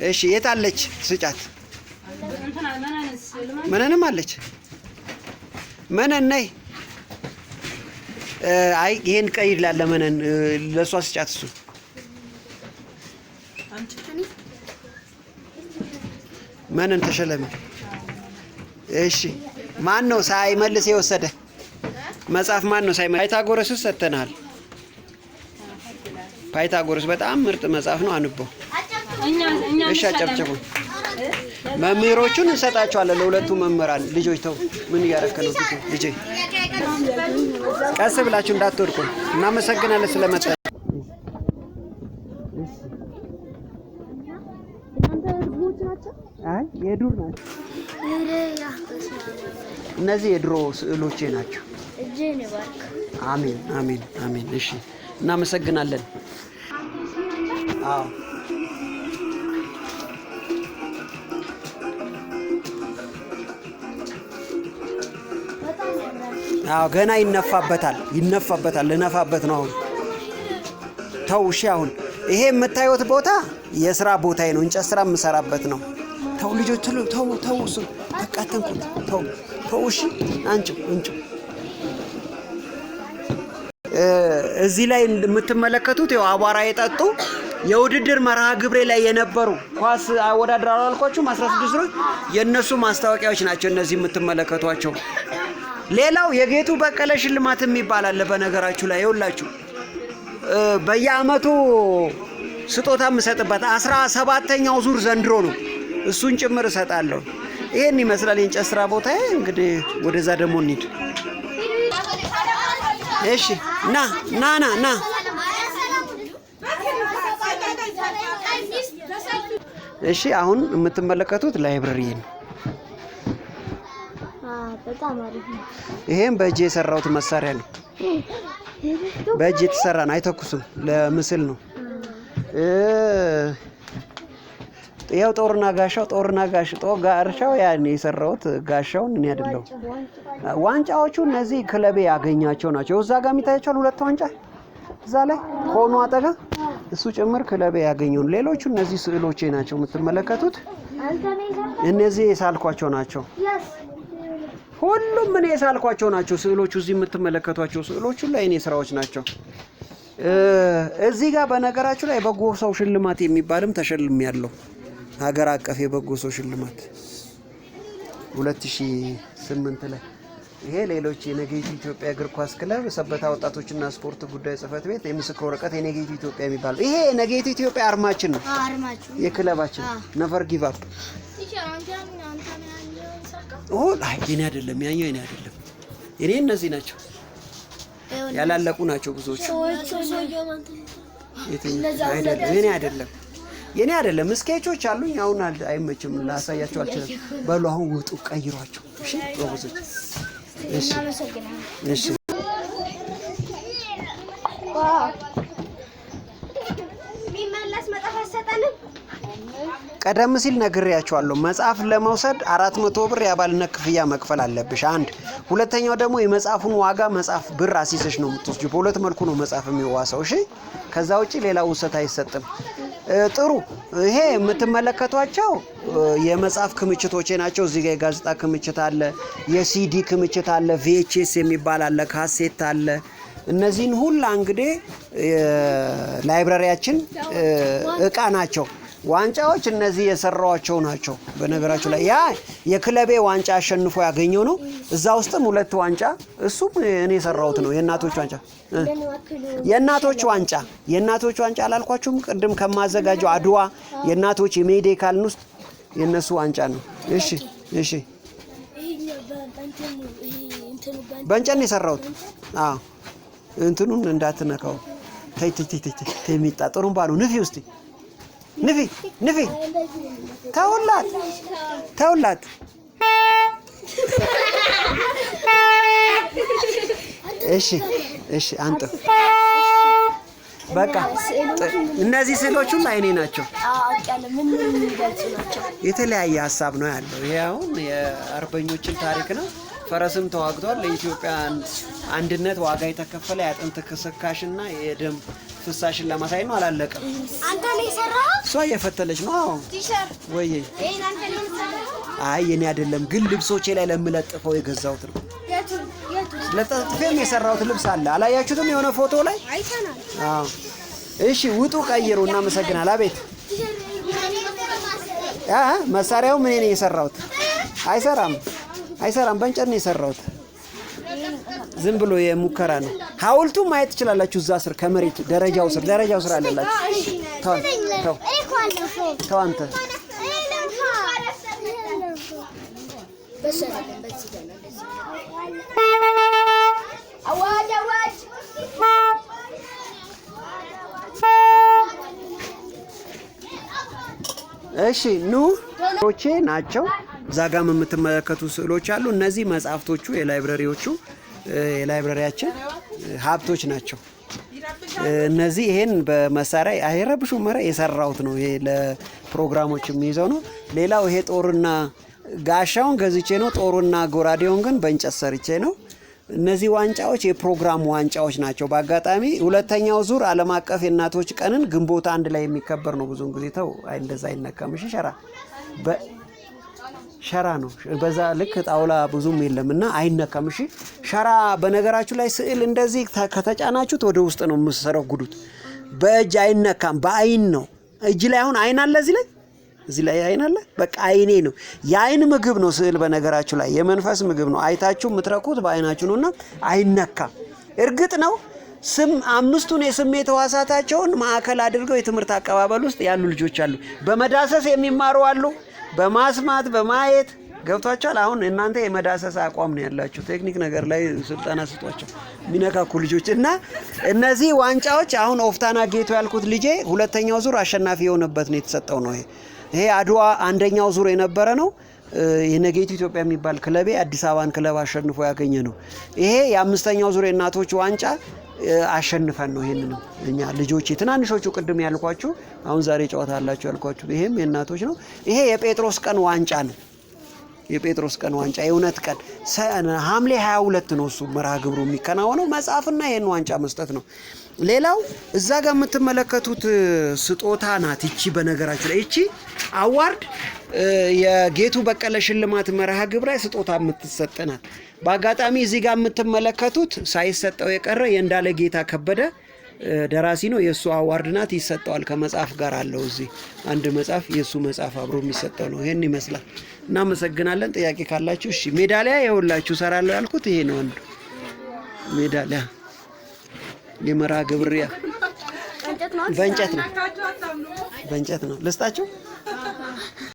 እሺ የት አለች? ስጫት። መነንም አለች። መነን ነይ። አይ ይሄን ቀይር ላለ መነን ለእሷ ስጫት። እሱ መነን ተሸለመ። እሺ ማን ነው ሳይመልስ የወሰደ መጽሐፍ? ማን ነው ሳይመልስ? ፓይታጎረስ ሰጥተናል። ፓይታጎረስ በጣም ምርጥ መጽሐፍ ነው፣ አንብበው። እሺ አጨብጭቡ። መምህሮቹን እንሰጣቸዋለን ለሁለቱ መምህራን። ልጆች ተው፣ ምን እያረክ ነው ልጄ? ቀስ ብላችሁ እንዳትወድቁ። እናመሰግናለን ስለመጣ። አይ የዱር ናቸው እነዚህ፣ የድሮ ስዕሎቼ ናቸው። አሜን አሜን አሜን። እሺ እናመሰግናለን። አዎ አዎ ገና ይነፋበታል፣ ይነፋበታል። ልነፋበት ነው አሁን። ተው እሺ። አሁን ይሄ የምታዩት ቦታ የስራ ቦታዬ ነው። እንጨት ስራ የምሰራበት ነው። ተው ልጆች፣ ተው ተው፣ እሱ በቃ ተንኩት። ተው ተው፣ እሺ። አንጭው አንጭው። እዚህ ላይ የምትመለከቱት ያው አቧራ የጠጡ የውድድር መርሃ ግብሬ ላይ የነበሩ ኳስ አወዳድር አላልኳችሁም? 16 ነው የእነሱ ማስታወቂያዎች ናቸው እነዚህ የምትመለከቷቸው። ሌላው የጌቱ በቀለ ሽልማት የሚባል አለ። በነገራችሁ ላይ ይኸውላችሁ በየአመቱ ስጦታ የምሰጥበት 17ኛው ዙር ዘንድሮ ነው። እሱን ጭምር እሰጣለሁ። ይሄን ይመስላል የእንጨት ስራ ቦታዬ። እንግዲህ ወደዛ ደግሞ እንሂድ። እሺ ና ና ና ና። እሺ አሁን የምትመለከቱት library ነው። በጣም አሪፍ ነው። ይሄም በእጅ የሰራሁት መሳሪያ ነው። በእጅ የተሰራ ነው፣ አይተኩስም። ለምስል ነው። ያው ጦርና ጋሻው ጦርና ጋሽ ጦር ጋሻው ያን የሰራሁት ጋሻውን እኔ አይደለሁም። ዋንጫዎቹ እነዚህ ክለቤ ያገኛቸው ናቸው። እዛ ጋር የሚታያቸው ሁለት ዋንጫ እዛ ላይ ኮኑ አጠገብ እሱ ጭምር ክለቤ ያገኘው። ሌሎቹ እነዚህ ስዕሎቼ ናቸው የምትመለከቱት። እነዚህ የሳልኳቸው ናቸው። ሁሉም እኔ የሳልኳቸው ናቸው ስዕሎቹ። እዚህ የምትመለከቷቸው ስዕሎቹ ላይ እኔ ስራዎች ናቸው። እዚህ ጋር በነገራችሁ ላይ የበጎ ሰው ሽልማት የሚባልም ተሸልም ያለው ሀገር አቀፍ የበጎ ሰው ሽልማት 2008 ላይ። ይሄ ሌሎች የነገይቱ ኢትዮጵያ እግር ኳስ ክለብ ሰበታ ወጣቶችና ስፖርት ጉዳይ ጽሕፈት ቤት የምስክር ወረቀት የነገይቱ ኢትዮጵያ የሚባለው ይሄ የነገይቱ ኢትዮጵያ አርማችን ነው፣ የክለባችን never give up። አይ የኔ አይደለም፣ ያኛው የኔ አይደለም። የኔ እነዚህ ናቸው፣ ያላለቁ ናቸው ብዙዎቹ። አይደለም የኔ አይደለም፣ የኔ አይደለም። sketch ኦች አሉኝ። አሁን አይመችም፣ ላሳያቸው አልችልም። በሉ አሁን ውጡ፣ ቀይሯቸው። እሺ ጎበዞች። እሺ እሺ። ቀደም ሲል ነግሬያቸዋለሁ። መጽሐፍ ለመውሰድ 400 ብር የአባልነት ክፍያ መክፈል አለብሽ። አንድ ሁለተኛው ደግሞ የመጽሐፉን ዋጋ መጽሐፍ ብር አስይዘሽ ነው የምትወስጂው። በሁለት መልኩ ነው መጽሐፍ የሚዋሰው። እሺ፣ ከዛ ውጪ ሌላ ውሰት አይሰጥም። ጥሩ። ይሄ የምትመለከቷቸው የመጽሐፍ ክምችቶቼ ናቸው። እዚህ ጋር የጋዜጣ ክምችት አለ፣ የሲዲ ክምችት አለ፣ VHS የሚባል አለ፣ ካሴት አለ። እነዚህን ሁላ እንግዲህ library ያችን እቃ ናቸው። ዋንጫዎች እነዚህ የሰራኋቸው ናቸው። በነገራችሁ ላይ ያ የክለቤ ዋንጫ አሸንፎ ያገኘው ነው። እዛ ውስጥም ሁለት ዋንጫ እሱም እኔ የሰራሁት ነው። የእናቶች ዋንጫ የእናቶች ዋንጫ የእናቶች ዋንጫ አላልኳችሁም? ቅድም ከማዘጋጀው አድዋ የእናቶች የሜዴ ካልን ውስጥ የእነሱ ዋንጫ ነው። እሺ እሺ፣ በእንጨት ነው የሰራሁት። አዎ እንትኑን እንዳትነካው። ተይ ተይ ተይ ተይ፣ የሚጣ ጥሩምባ ነው። ንፊ ውስጥ ንፊ ንፊ። ተውላት ተውላት። እሺ እሺ፣ አንጥፍ በቃ። እነዚህ ስዕሎች ሁሉ አይኔ ናቸው። የተለያየ ሀሳብ ነው ያለው። ይሄ አሁን የአርበኞችን ታሪክ ነው። ፈረስም ተዋግቷል። ለኢትዮጵያ አንድነት ዋጋ የተከፈለ የአጥንት ክስካሽና የደም ፍሳሽን ለማሳየት ነው። አላለቀም። አንተ ነው የሰራኸው? እሷ እየፈተለች ነው። አዎ። Teacher፣ ወይዬ። ይሄን አንተ ነው የሰራኸው? አይ፣ የኔ አይደለም፣ ግን ልብሶቼ ላይ ለምለጥፈው የገዛሁት ነው። የቱ የቱ? ለጥፌም የሰራሁት ልብስ አለ። አላያችሁትም? የሆነ ፎቶ ላይ። አይተናል። አዎ። እሺ፣ ውጡ፣ ቀይሩ። እናመሰግናል። አቤት። መሳሪያው ምን ነው የሰራሁት? አይሰራም፣ አይሰራም። በእንጨት ነው የሰራሁት። ዝም ብሎ የሙከራ ነው። ሐውልቱ ማየት ትችላላችሁ። እዛ ስር ከመሬት ደረጃው ስር አለላችሁ። ተው ተው ተው አንተ። አዋጅ አዋጅ! እሺ፣ ኑ ሮቼ ናቸው። እዛ ጋም የምትመለከቱ ስዕሎች አሉ። እነዚህ መጽሐፍቶቹ የ library ዎቹ የ library ያችን ሀብቶች ናቸው። እነዚህ ይሄን በመሳሪያ አይረብሹም። ኧረ የሰራሁት ነው። ይሄ ለፕሮግራሞች የሚይዘው ነው። ሌላው ይሄ ጦርና ጋሻውን ገዝቼ ነው። ጦሩና ጎራዴውን ግን በእንጨት ሰርቼ ነው። እነዚህ ዋንጫዎች የፕሮግራም ዋንጫዎች ናቸው። በአጋጣሚ ሁለተኛው ዙር ዓለም አቀፍ የእናቶች ቀንን ግንቦት 1 ላይ የሚከበር ነው። ብዙውን ጊዜ ተው፣ አይ እንደዛ አይነካም። እሺ፣ ሸራ ሸራ ነው። በዛ ልክ ጣውላ ብዙም የለም እና አይነካም። እሺ፣ ሸራ በነገራችሁ ላይ ስዕል እንደዚህ ከተጫናችሁት ወደ ውስጥ ነው የምትሰረጉዱት። በእጅ አይነካም፣ በአይን ነው። እጅ ላይ አሁን አይን አለ፣ እዚህ ላይ አይን አለ። በቃ አይኔ ነው። የአይን ምግብ ነው ስዕል። በነገራችሁ ላይ የመንፈስ ምግብ ነው። አይታችሁ የምትረኩት በአይናችሁ ነውና አይነካም። እርግጥ ነው ስም አምስቱን የስሜት ሕዋሳታቸውን ማዕከል አድርገው የትምህርት አቀባበል ውስጥ ያሉ ልጆች አሉ። በመዳሰስ የሚማሩ አሉ። በማስማት፣ በማየት ገብቷቸዋል። አሁን እናንተ የመዳሰስ አቋም ነው ያላችሁ። ቴክኒክ ነገር ላይ ስልጠና ስጧቸው የሚነካኩ ልጆች። እና እነዚህ ዋንጫዎች አሁን ኦፍታና ጌቱ ያልኩት ልጄ ሁለተኛው ዙር አሸናፊ የሆነበት ነው የተሰጠው ነው። ይሄ አድዋ አንደኛው ዙር የነበረ ነው። የነጌቱ ኢትዮጵያ የሚባል ክለቤ አዲስ አበባን ክለብ አሸንፎ ያገኘ ነው። ይሄ የአምስተኛው ዙር የእናቶች ዋንጫ አሸንፈን ነው። ይሄንንም እኛ ልጆቼ ትናንሾቹ ቅድም ያልኳችሁ አሁን ዛሬ ጨዋታ አላችሁ ያልኳችሁ ይሄም የእናቶች ነው። ይሄ የጴጥሮስ ቀን ዋንጫ ነው። የጴጥሮስ ቀን ዋንጫ የእውነት ቀን ሐምሌ 22 ነው እሱ መርሃ ግብሩ የሚከናወነው። መጽሐፍና ይሄን ዋንጫ መስጠት ነው። ሌላው እዛ ጋር የምትመለከቱት ስጦታ ናት። ይቺ በነገራችሁ ላይ ይቺ award የጌቱ በቀለ ሽልማት መርሃ ግብር ላይ ስጦታ የምትሰጥ ናት። በአጋጣሚ እዚህ ጋር የምትመለከቱት ሳይሰጠው የቀረ የእንዳለ ጌታ ከበደ ደራሲ ነው። የእሱ award ናት፣ ይሰጠዋል። ከመጽሐፍ ጋር አለው። እዚህ አንድ መጽሐፍ የእሱ መጽሐፍ አብሮ የሚሰጠው ነው። ይሄን ይመስላል። እናመሰግናለን። ጥያቄ ካላችሁ እሺ። ሜዳሊያ ይኸውላችሁ እሰራለሁ ያልኩት ይሄ ነው። አንዱ ሜዳሊያ የመርሃ ግብር በእንጨት ነው። በእንጨት ነው። ልስጣችሁ።